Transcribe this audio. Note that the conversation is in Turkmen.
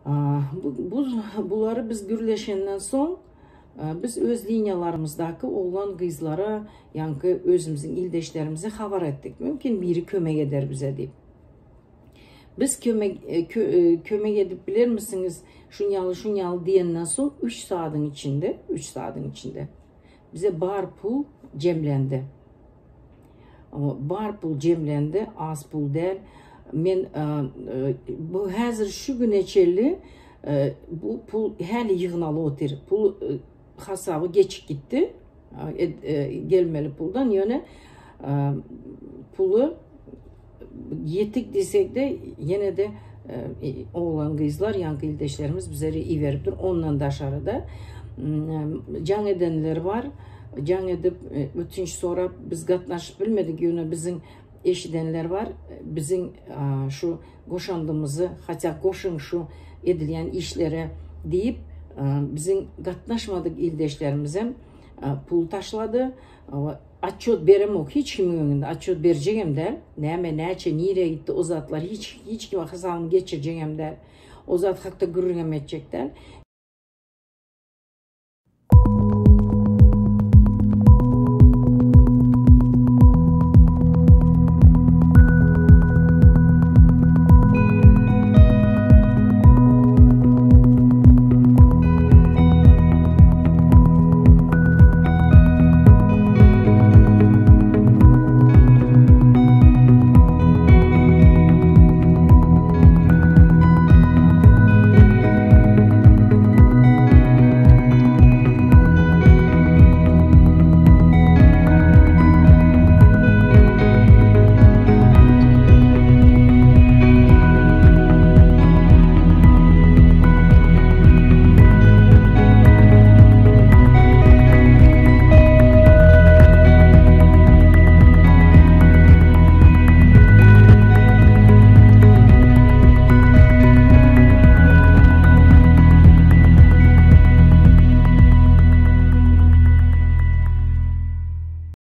Bu bulary biz gürleşenden soň biz öz liniýalarymyzdaky oglan-gyzlara, ýaňky özümiziň ildeşlerimize habar etdik. Mümkin biri kömek eder bize diýip. Biz kömek kömek edip bilermisiňiz şun ýaly şun ýaly diýenden soň 3 saadyň içinde, 3 saadyň içinde bize bar pul jemlendi. Bar pul jemlendi, az pul däl. Men bu häzir şu güne çenli bu pul häli ýygnalyp otyr. Pul hasaby geçip gitdi. Gelmeli puldan ýöne puly ýetik diýsek-de ýene-de oglan-gyzlar, ýaňky ildeşlerimiz bizlere iberip dur. Ondan daşary-da jaň edenler bar. Jaň edip ötünç sorap biz gatnaşyp bilmedik ýöne biziň eşidenler bar. Biziň şu goşandymyzy hatda goşuň şu edilýän işlere diýip biziň gatnaşmadyk ildeşlerimizem pul taşlady. Otçet beremok hiç kimiň öňünde otçet berjegem däl. Näme näçe nirä gitdi o zatlar hiç hiç kime hasabyny geçirjegem däl. O zat hakda gürrüňem etjek däl.